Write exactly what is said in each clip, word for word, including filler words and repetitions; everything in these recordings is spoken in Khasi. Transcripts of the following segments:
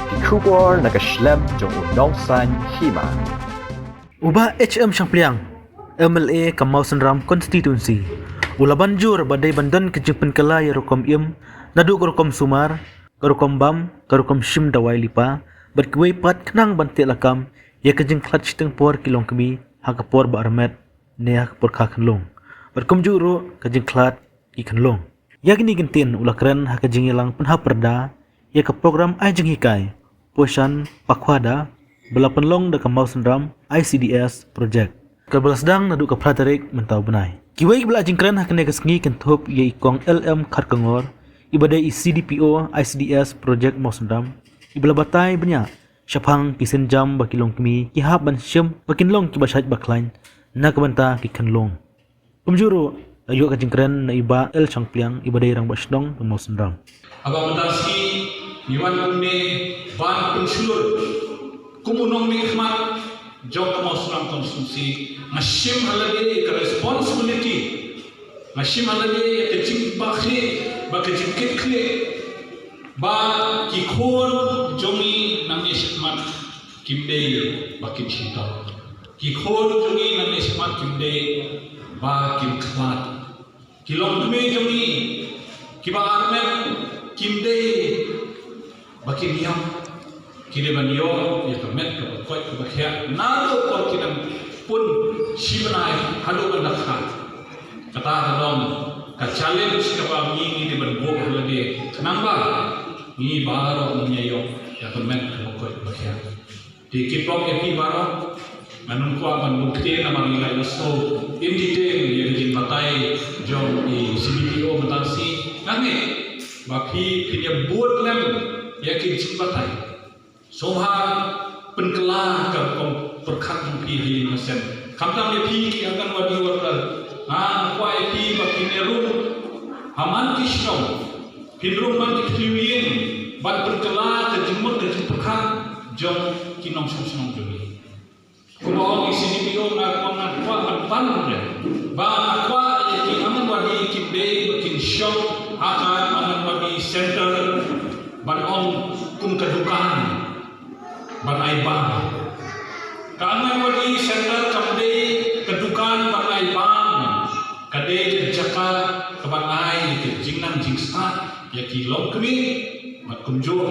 Ki khubor na ka shlem jong u nongsan hima. U Bah H M Shangpliang, M L A ka Mawsynram Constituency, u la ban jur ba dei ban don ka jingpynkylla ïa rukom im, naduh ka rukom sumar, ka rukom bam, ka rukom shim dawai lypa, bad kiwei pat khnang ban teh lakam ïa ka jingkhlad shiteng por ki longkmie ha ka por ba armet ne ha ka por kha khynlung, bad kumjuh ruh ka jingkhlad ki khynlung. Ïa kine ki ktien u la kren ha ka jingïalang pynhap pyrda ïa ka program ai jinghikai Poshan Pakhwada ba la pynlong da ka Mawsynram I C D S project, kaba la sdang naduh ka phra tarik mynta u bnai. Kiwei kiba la ai jingkren ha kane ka sngi kynthup ïa i Kong L M Kharkongor, iba dei i C D P O I C D S project Mawsynram, iba la batai bniah shaphang ki sienjam ba ki longkmie ki hap ban shim ba kin long kiba shait ba khlaiñ na ka bynta ki khynlung. Kumjuh ruh la ïoh ka jingkren na i Bah L Shangpliang, iba dei Rangbah Shnong ka Mawsynram. Haba mynta shi ngi wan kumne ban pynshlur kum u nongmihkhmat jong ka Mawsynram constituency, nga shim ha lade ka responsibility, nga shim ha lade ka jingpyrkhat bad ka jingkitkhlieh ba ki khun jong ngi nangne shakhmat kim dei ba kin shitom. Ki khun jong ngi nangne shakhmat kim dei ba kin khlad. Ki longkmie jong ngi kiba armet kim dei ba kin ïap. Ki dei ban ïoh ïa ka met kaba koit kaba khiah naduh por ki dang pun shi bnai haduh ban da kha. Kata ka long ka challenge kaba ngi ngi dei ban buh ha lade khnang ba ngi baroh ngin ïoh ïa ka met kaba koit kaba khiah. Te ki pom ïa phi baroh, ngan ym kwah ban bun ktien namar ngi la ïohsngew in detail ïa ka jingbatai jong i C D P O mynta shi. Nga ngeit ba phi phin ïa bud lem ïa ki jingbatai. Sngewbha pynkylla ka rukom pyrkhat jong phi ha ïing ha sem. Khamtam ïa phi ki Anganwadi worker, nga kwah ïa phi ba phin ïa rung ha man ki shnong, phin rung man ki thliew ïing ban pynkylla ka jingmut ka jingpyrkhat jong ki nongshong shnong jong ngi. Kumba ong i C D P O, nga kwah, nga kwah ban pan ruh ba nga kwah ïa ki Anganwadi ki dei ba kin shong ha ka Anganwadi center ban ong kum ka dukan ban ai bam. Ka Anganwadi center kam dei ka dukan ban ai bam, ka dei ka jaka kaban ai ka jingnang jingstad ïa ki longkmie bad kumjuh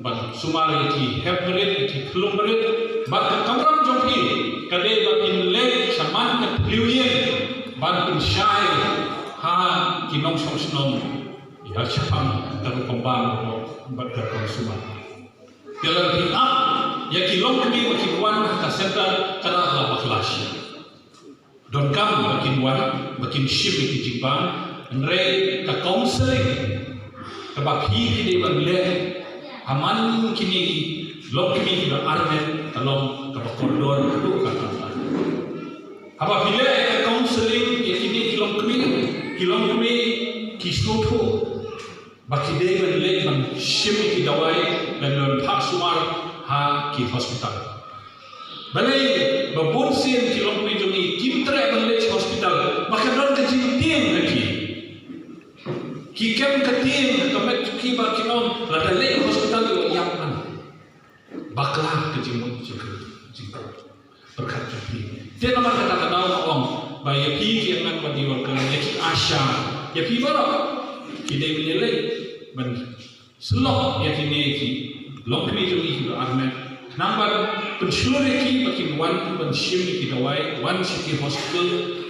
ban sumar ïa ki hep barit, ïa ki khyllung barit, bad ka kamram jong phi ka dei ba phin leit sha man ka thliew ïing ban pynshai ha ki nongshong shnong ïa shaphang ka rukom bam bad ka rukom sumar. Te lada phi ap ïa ki longkmie ba kin wan ha ka center, ka la bakla shi. Donkam ba kin wan, ba kin shim ïa ki jingbam, hynrei ka counselling kaba phi phi dei ban leh ha man kine ki longkmie kiba armet ka long kaba kordor haduh katta. Haba phi leh ka counselling ïa kine ki longkmie, ki longkmie ki sngewthuh ba ki dei ban leit ban shim ïa ki dawai, ban, ban phah sumar ha ki hospital. Balei ba bun sien ki longkmie jong ngi kim treh ban leit sha hospital ba ka don ka jingtieng ha ki. Ki kem ka tieng ha ka met jong ki ba kin ong lada leit hospital ïoh ïap man. Bakla ka jingmut jong ka jingpyrkhat jong phi. Te namar kata ka daw nga ong ba ïa phi ki Anganwadi worker, ïa ki ASHA, ïa phi baroh ki dei ban ïaleit ban sylloh ïa kine ki longkmie jong ngi kiba armet, khnang ban pynshlur ïa ki ba kin wan ban shim ïa ki dawai, wan sha ki hospital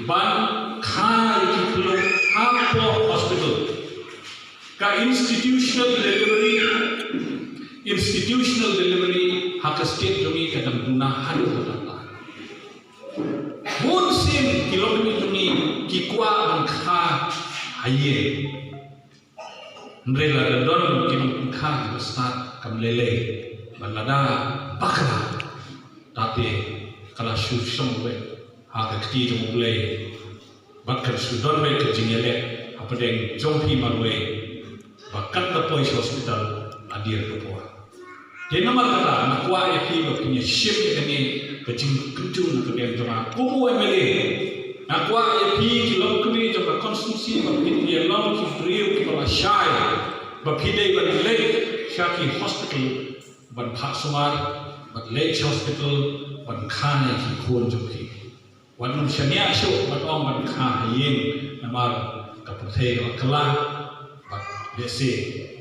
ban kha ïa ki khyllung hapoh hospital. Ka institutional delivery, institutional delivery ha ka state jong ngi ka dang duna haduh katta. Bun sien ki longkmie jong ngi ki kwah ban kha ha ïing. Hynrei lada don ki nongpynkha kiba stad kam lei lei, bad lada bakla, te ka la shu shong beit ha ka kti jong U Blei. Bad kan shu don beit ka jingïaleh hapdeng jong phi marwei ba kat da poi sha hospital la dier ka por. Te namar kata nga kwah ïa phi ba phin ïa shim ïa kane ka jingkyntu na ka liang jong nga kum u M L A. Nga kwah ïa phi ki longkmie jong ka constituency ba phin ïa long ki briew kiba lashai ba phi dei ban leit sha ki hospital ban phah sumar, ban leit sha hospital, ban kha ïa ki khun jong phi. Wat nym shaniah shuh ban ong ban kha ha ïing, namar ka pyrthei ka la kylla, bad lehse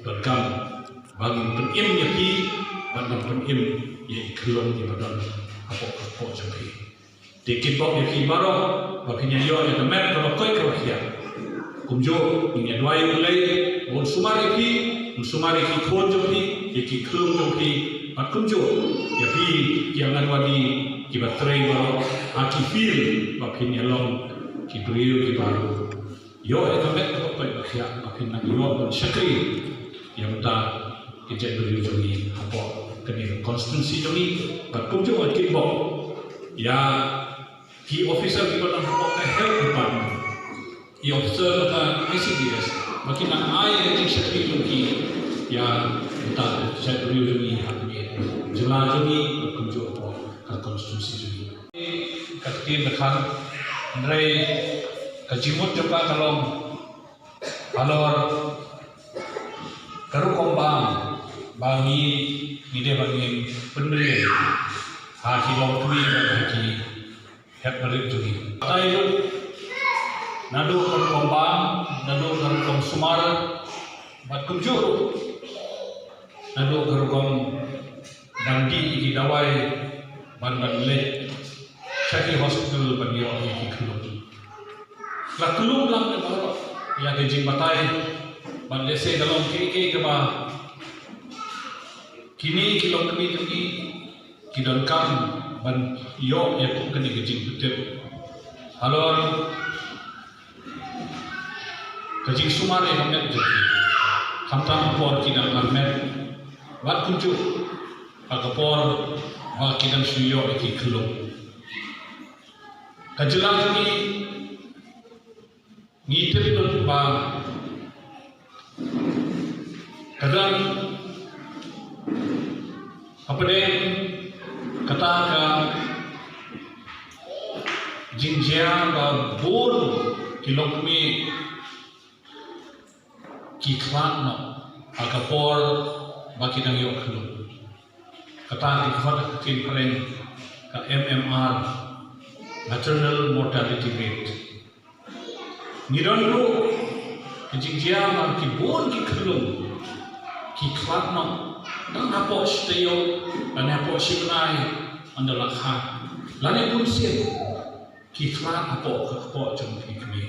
donkam ba ngin pynim ïa phi, bad ngin pynim ïa i khyllung iba don hapoh kyrpong jong phi. Te kitbok ïa phi baroh ba phin ïa ïoh ïa ka met kaba koit kaba khiah. Kumjuh ngin ïa duwai ïa U Blei ba un sumar ïa phi, un sumar ïa ki khun jong phi, ïa ki khyllung jong phi, bad kumjuh ïa phi ki Anganwadi kiba trei baroh, ha ki field ba phin ïa long ki briew kiba ïoh ïa ka met kaba koit ba khiah, ba phin nang ïoh ban shakri ïa bynta ki jaitbynriew jong ngi hapoh kane ka constituency jong ngi. Bad kumjuh ngan kitbok ïa ki officer kiba don hapoh ka health department, ki officer ka I C D S, ba kin nang ai ïa ka jingshakri jong ki ïa bynta ki jaitbynriew jong ngi ha kane ka jylla jong ngi, bad kumjuh hapoh ka constituency jong ngi. Ka ktien ka khan, hynrei ka jingmut jong ka ka long halor ka rukom bam ba ngi, ngi dei ban ngin pynrem ha ki longkmie bad ha ki hep barit jong ngi. Batai ruh naduh ka rukom bam, naduh ka rukom sumar, bad kumjuh ruh naduh ka rukom ban dih ïa ki dawai ban, ban leit sha ki hospital ban ïoh ïa ki khyllung. La khlum lang ne baroh ïa ka jingbatai, ban lehse ka long kiei kiei kaba kine ki longkmie jong ngi ki donkam ban ïoh ïa kum kane ka jingpyntip halor ka jingsumar ïa ka met jong ki, khamtam por ki dang armet, bad kumjuh ha ka por ba ki dang shu ïoh ïa ki khyllung. Ka jylla jong ngi, ngi tip lut ba ka dang hapdeng kata ka jingjia ba bun ki longkmie ki khlad noh ha ka por ba ki dang ïoh khyllung. Kata ki khot ha ka ktien phareng ka M M R, maternal mortality rate. Ngi don ruh ka jingjia ba ki bun ki khyllung ki khlad noh tang hapoh shi taïew lane hapoh shi bnai ynda la kha, lane bunsien ki khlad hapoh ka kpoh jong ki kmie.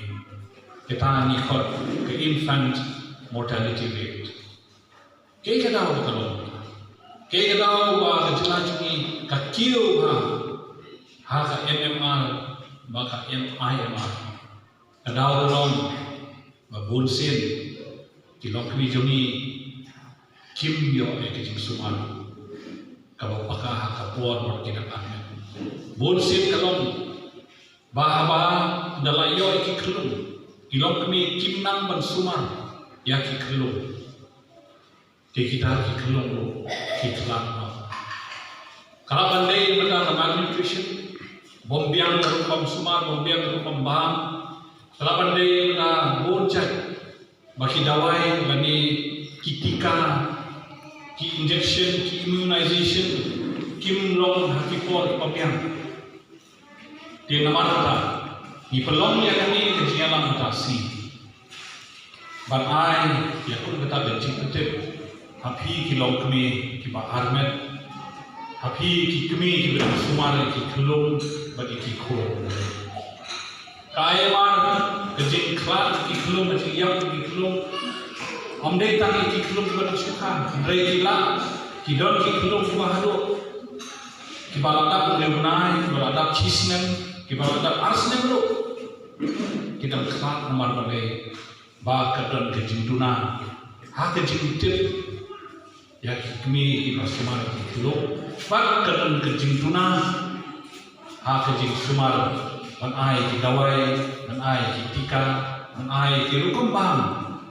Kita ngi khot ka infant mortality rate. Kaei ka daw ba ka long? Kaei ka daw ba ka jylla jong ngi ka kiew ha, ha ka M M R bad ka M I M R? Ka daw ka long ba bunsien ki longkmie jong ngi kim ïoh ïa ka jingsumar kaba paka ha ka por ba ki dang armet. Bunsien ka long ba haba ynda la ïoh ïa ki khyllung, ki longkmie kim nang ban sumar ïa ki khyllung. Te kita ki khyllung ruh ki khlad noh. Ka lah ban dei mynta ka malnutrition, bym biang ka rukom sumar, bym biang ka rukom bam. Ka lah ban dei mynta bun jait ba ki dawai lane ki tika, ki injection, ki immunization kim long ha ki por kiba biang. Te namar kata ngi pynlong ïa kane ka jingïalang mynta ka sngi ban ai ïa kum kata ka jingpyntip ha phi ki longkmie kiba armet, ha phi ki kmie kiba dang sumar ïa ki khyllung bad ïa ki khun. Ka I M R, ka jingkhlad ïa ki khyllung, ka jingïap ïa ki khyllung, ym dei tang ïa ki khyllung kiba dang shu kha, hynrei ki la, ki don ki khyllung kiba haduh, kiba la dap hynriew bnai, kiba la dap shi snem, kiba la dap ar snem ruh, ki dang khlad namar balei? Ba ka don ka jingduna ha ka jingtip ïa ki kmie kiba sumar ïa ki khyllung, bad ka don ka jingduna ha ka jingsumar ban ai ki dawai, ban ai ki tika, ban ai ki rukom bam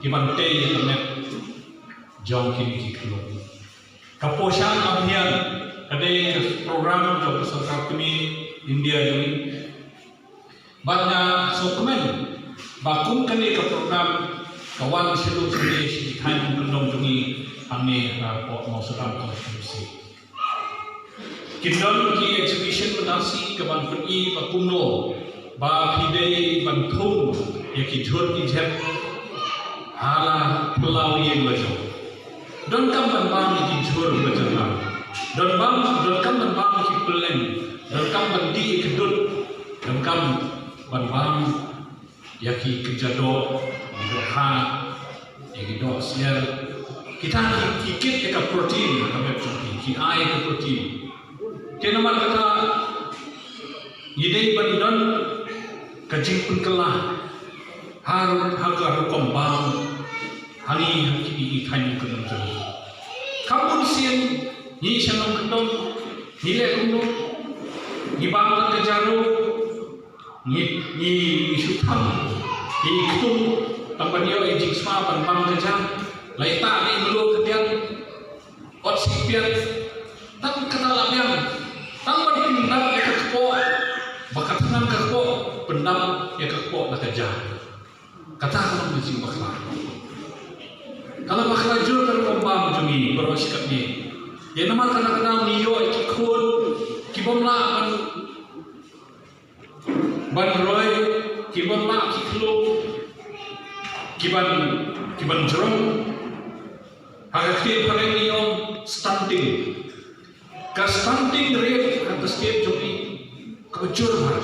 kiban tei ïa ka met jong kine ki khyllung. Ka Poshan Abhiyan ka dei ka program jong ka sorkar kmie India jong ngi. Bad nga sngewkmen ba kum kane ka program ka wan shaduh sha ki thaiñ kyndong jong ngi. Hangne hapoh Mawsynram constituency. Kin don ki exhibition mynta shi kaban pyni ba kumno ba phi dei ban thung ïa ki jhur ki jhep ha la phyllaw ïing la jong. Donkam ban bam ïa ki jhur ba jong ngi. Don bam, donkam ban bam ïa ki pylleng. Donkam ban dih ïa ki dud. Donkam ban bam ïa ki kjat doh, ïa ki doh ha, ïa ki doh syiar. Kita ki, ki kit ïa ka protein, ka bep ki, ki ai ka protein. Te namar kata, ngi dei ban don ka jingpynkylla ha, ha ka rukom bam ha ngi, ha ki, ki thaiñ ka nongkyndong. Kam bun sien ngi shnong kyndong, ngi leh kumno, ngi bam ka jaru, ngi, ngi, ngi shu thang, ngi ktung, tang ban ïoh ïa jingsma ban bam ka jam, lai ta ngi mluh ka diang, ot siphiat, tang kata la biang, tang ban pyndap ïa ka kpoh, ba ka thngan ka kpoh, pyndap ïa ka kpoh na ka jam. Kata ka long ka jingbakla. Ka la bakla jur ka rukom bam jong ngi baroh shi katne. Ïa namar kata ka daw ngi ïoh ïa ki khun ki bym lah ban, ban roi, ki bym lah ki khlung, ki ban, ki ban jrong. Ha ka ktien phareng ngi ong stunting. Ka stunting rate ha ka state jong ngi kaba jur bha.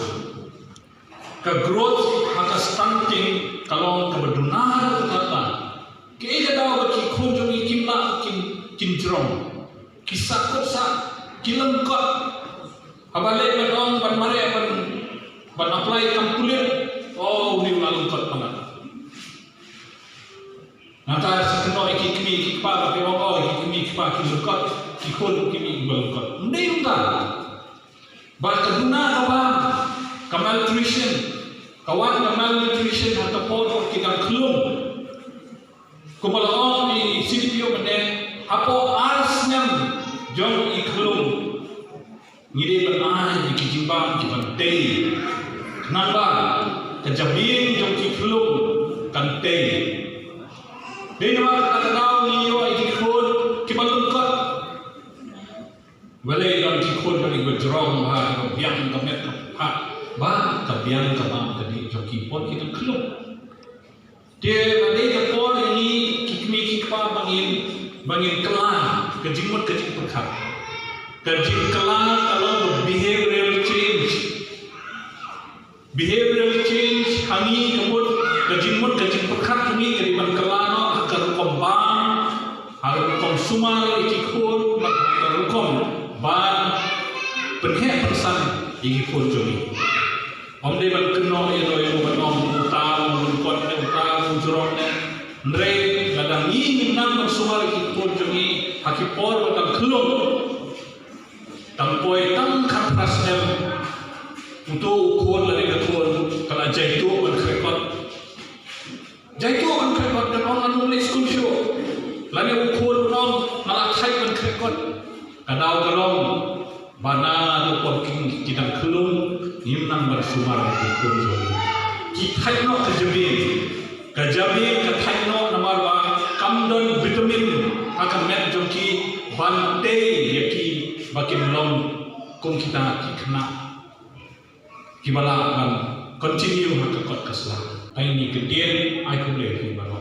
Ka growth ha ka stunting ka long kaba duna kata. Kaei ka daw ba ki khun jong ngi kim lah kin, kin jrong. Ki sah kot sah, ki lyngkot. Haba leit ban ong ban mareh ban, ban apply kam pulit. Oh, une u la lyngkot palat. Nangta sa kynnoh ïa ki kmie ki kpa ba ki ong, oh, ïa ki kmie ki kpa ki lyngkot, ki khun ki kmie ki ba lyngkot. Ym dei kumta. Ba ka duna ka bam, ka malnutrition, ka wan ka malnutrition ha ka por ki dang khlung. Kumba la ong i C D P O mynne, hapoh ar snem jong i khlung. Ngi dei ban ai ïa ki jingbam ki ban tei. Nangba ka jabieng jong ki khlung kan tei. Dei namar kata ka daw ngi ïoh ïa ki khun ki ban lyngkot. Balei don ki khun ba dei ba jrong bha, ba biang ka met ka phad, ba ka biang ka bam ka dei jong ki por ki dang khlung. Te la dei ka por ïa ngi ki kmie ki kpa ba ngin, ba ngin kylla ka jingmut ka jingpyrkhat. Ka jingkylla ka long ka behavioral change. Behavioral change ha ngi ka mut, ka jingmut ka jingpyrkhat ha ngi ka dei ban kylla noh ha ka rukom bam, ha ka rukom sumar ïa ki khun, bad ha ka rukom ban pynheh pynsan ïa ki khun jong ngi. Ym dei ban kynnoh ïa no ïa no ban ong uta u lyngkot ne uta u jrong ne. Hynrei lada ngi ngim nang ban sumar ïa ki khun jong ngi ha ki por ba dang khlung. Tang poi tang khatphra snem uto u khun lane ka khun ka la jaituh ban khreh kot. Jaituh ban khreh kot, kan ong ngan ym leit skul shuh. Lane u khun u ong nga la thait ban khreh kot. Ka daw ka long ba na u pon king ki dang khlung ngim nang ban sumar ïa ki khun jong ngi. Ki thait noh ka jabieng. Ka jabieng ka thait noh namar ba kam don vitamin ha ka met jong ki ban tei ïa ki ba kin long kum kita ki khynnah kiba lah ban continue ha ka kot ka sla. Ai ni ka dien ai khublei ïa ki baroh.